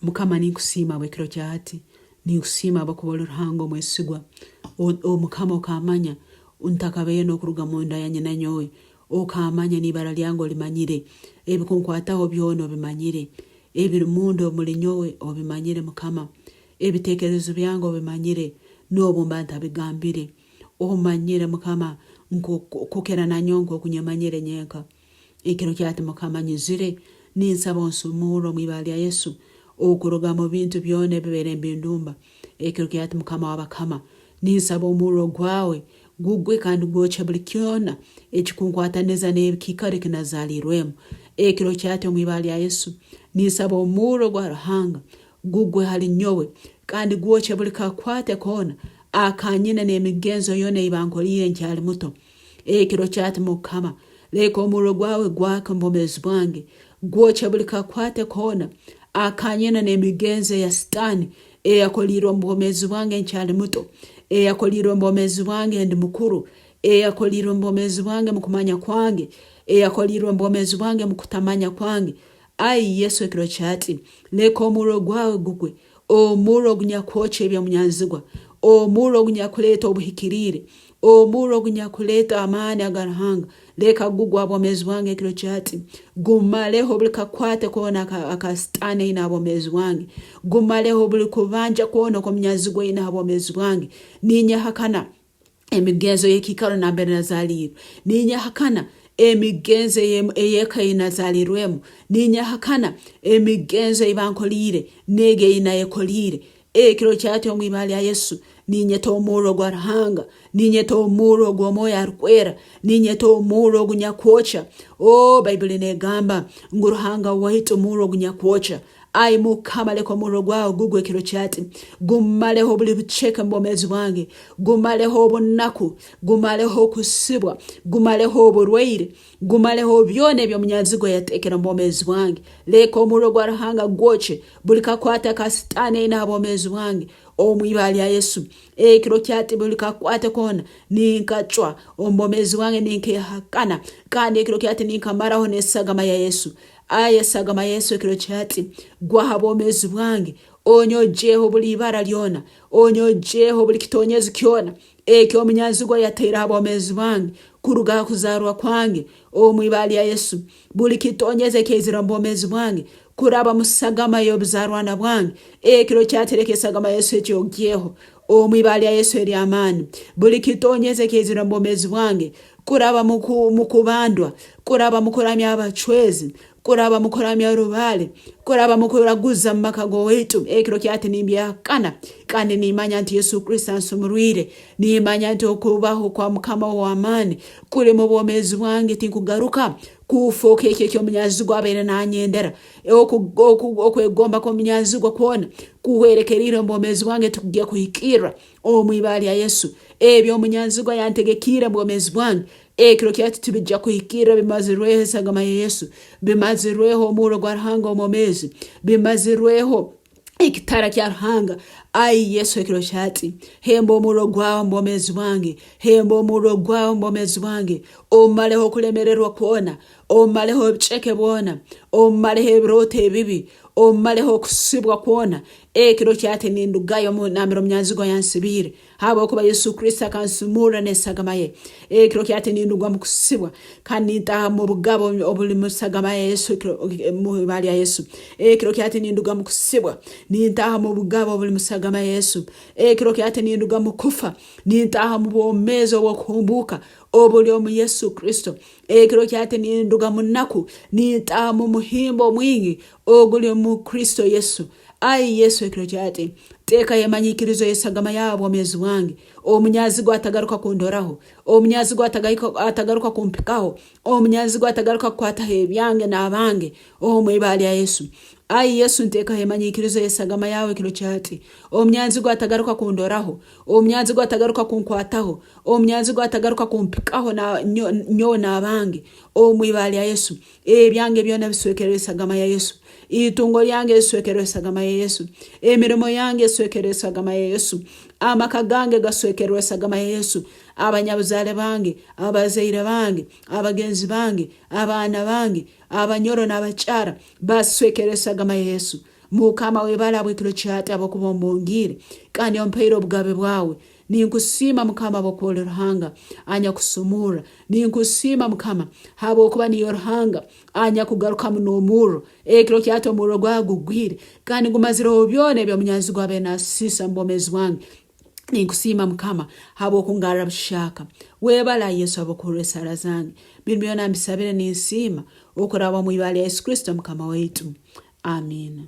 Mukama ninkusiima habw'ekiro kya hati. Ninkusiima habwokuba oli Ruhanga omwesigwa. O, Mukama okamanya ntakabaire n'okuruga munda ya nyina nyowe. Okamanya n'ibara lyange olimanyire. Ebikunkwataho byona obimanyire. Ebiri munda omuli nyowe obimanyire Mukama. Ebitekerezo byange obimanyire n'obu mba ntabigambire. Omanyire Mukama kukira nanyowe nk'oku nyemanyire nyenka. Ekiro kyati Mukama nyizire, ninsaba onsumurre omu ibara lya Yesu okuruga mu bintu byona ebibaire nibindumba. Ekiro kyati Mukama w'abakama, ninsaba omurro gwawe gugwe kandi gwokye buli kyona ekikunkwataniza n'ekiikaro eki nazaalirwemu. Ekiro kyati omu ibara lya Yesu, ninsaba omurro gwa Ruhanga gugwe hali nyowe kandi gwokye buli kakwate koona akanyine n'emigenzo yoona ei bankoliire nkyali muto. Ekiro kyati Mukama, leka omurro gwawe gwake omu bwomeezi bwange, gwokye buli kakwate koona akanyina n'emigenzo eya Sitaani eyakoliirwe omu bwomeezi bwange nkyali muto, eyakoliirwe omu bwomeezi bwange ndi mukuru, eyakoliirwe omu bwomeezi bwange mu kumanya kwange, eyakoliirwe omu bwomeezi bwange mu kutamanya kwange. Ai Yesu ekiro kyati, leka omurro gwawe gugwe, omurro ogunyakwokya eby'omunyanzigwa, omurro ogunyakuleeta obuhikiriire, omurro ogunyakuleeta amaani aga Ruhanga, leka gugwe ha bwomeezi bwange ekiro kyati, gumaleho buli kakwate koona aka Sitaani aine ha bwomeezi bwange, gumaleho buli kubanja kwona okw'omunyanzigwa aine ha bwomeezi bwange. Ninyehakana emigenzo y'ekiikaro nambere nazaliirwe. Ninyehakana emigenzo ey'eka ei nazaliirwemu. Ninyehakana emigenzo ei bankoliire n'egi ei nayekoliire. Ekiro kyati omu ibara lya Yesu, ninyeta omurro gwa Ruhanga, ninyeta omurro ogw'Omwoyo Arukwera, ninyeta omurro ogunyakwokya. Oh, Baibuli negamba ngu Ruhanga waitu murro ogunyakwokya. Ai Mukama, leka omurro gwawe gugwe ekiro kyati, gumaleho buli buceke mu bwomeezi bwange, gumaleho obunaku, gumaleho okusibwa, gumaleho oburwaire, gumaleho byona eby'omunyanzigwa yateekere omu bwomeezi bwange. Leka omurro gwa Ruhanga gwokye buli kakwate aka Sitaani aine ha bwomeezi bwange omu ibara lya Yesu. Ekiro kyati buli kakwate koona ninkacwa omu bwomeezi bwange, ninkehakana, kandi ekiro kyati ninkamaraho n'esagama ya Yesu. Ai esagama ya Yesu ekiro kyati, gwa ha bwomeezi bwange, onyogyeho buli ibara lyona, onyogyeho buli kitonyezi kyona eky'omunyanzigwa yataire ha bwomeezi bwange kuruga ha kuzaarwa kwange, omu ibara lya Yesu. Buli kitonyezi ekyaizire omu bwomeezi bwange kuraba mu sagama y'obuzarwana bwange, ekiro kyati leka esagama ya Yesu ekyogyeho, omu ibara lya Yesu ery'amaani. Buli kitonyezi ekyaizire omu bwomeezi bwange kuraba mu kubandwa, kuraba mu kuramya abacwezi, kuraba mu kuramya rubaale, kuraba mu kuraguza mu maka g'owaitu, ekiro kyati nimbyehakana kandi nimanya nti Yesu Kristo ansumurwire. Nimanya nti okubaho kwa Mukama ow'amaani kuli mu bwomeezi bwange, tinkugaruka kufooka ekyo eky'omunyanzigwa abaire nanyendera. Okwegomba kw'omunyanzigwa kwona kuhwerekeriire omu bwomeezi bwange tikugya kuhikirra. Omu ibara lya Yesu, ebi omunyanzigwa yantegekiire mubwomeezi bwange, ekiro kyaitu tibijja kuhikirra bimazirweho esagama ya Yesu, bimazirweho omurro gwa Ruhanga omwomeezi, bimazirweho ekitara kya Ruhanga. Ai Yesu, ekiro kyati, hemba omurro gwawe omu bwomeezi bwange, hemba omurro gwawe omu bwomeezi bwange, omaleho okulemererwa kwona, omaleho obuceke bwona, omaleho ebirooto ebibi, omaleho okusibwa kwona, Ekiro kyati nindugayo omu nambere omunyanzigwa yansibiire, habwokuba Yesu Kristo akansumurra n'esagama ye. Ekiro kyati nindugwa mu kusibwa kandi nintaaha mu bugabe obuli mu sagama ya Yesu, mu ibara lya Yesu. Ekiro kyati ninduga mu kusibwa, nintaaha mu bugabe obuli mu sagama ya Yesu. Ekiro kyati ninduga mu kufa, nintaaha mu bwomeezi obw'okuhumbuuka obuli omu Yesu Kristo. Ekiro kyati ninduga mu naku, nintaaha mu muhimbo omwingi oguli omu Kristo Yesu. Ai Yesu, ekiro kyati, teekayo emanyikirizo y'esagama yawe obwomeezi bwange. Omunyanzigwa atagaruka kundoraho, omunyanzigwa atagaruka kumpikaho, omunyanzigwa atagaruka kukwataho ebyange n'abange, omu ibara lya Yesu. Ai Yesu, nteekaho emanyikirizo y'esagama yawe ekiro kyati. Omunyanzigwa atagaruka kundoraho, omunyanzigwa atagaruka kunkwataho, omunyanzigwa atagaruka kumpikaho nyowe n'abange, omu ibara lya Yesu. Ebyange byona biswekerwe esagama ya Yesu. Itungo lyange liswekerwe esagama ya Yesu. Emirimo yange eswekerwe esagama ya Yesu. Amaka gange gaswekerwe esagama ya Yesu. Abanyabuzaale bange, abazaire bange, abagenzi bange, abaana bange, abanyoro n'abakyara baswekerwe esagama ya Yesu. Mukama webale habw'ekiro kyahati habwokuba ombungiire kandi ompaire obugabe bwawe. Ninkusiima Mukama habwokuba oli Ruhanga anyakusumurra. Ninkusiima Mukama habwokuba niiwe Ruhanga anyakugarukamu n'omurro. Ekiro kyahati omurro gwawe gugwire kandi gumazireho byona ebi omunyanzigwa abaire nasiisa omu bwomeezi bwange. Ninkusiima Mukama habw'okungarra buhyaka. Webale ai Yesu habw'okuhurra esaara zange. Binu byona mbisabire ninsiima okuraba omu ibara lya Yesu Kristo Mukama waitu. Amiina.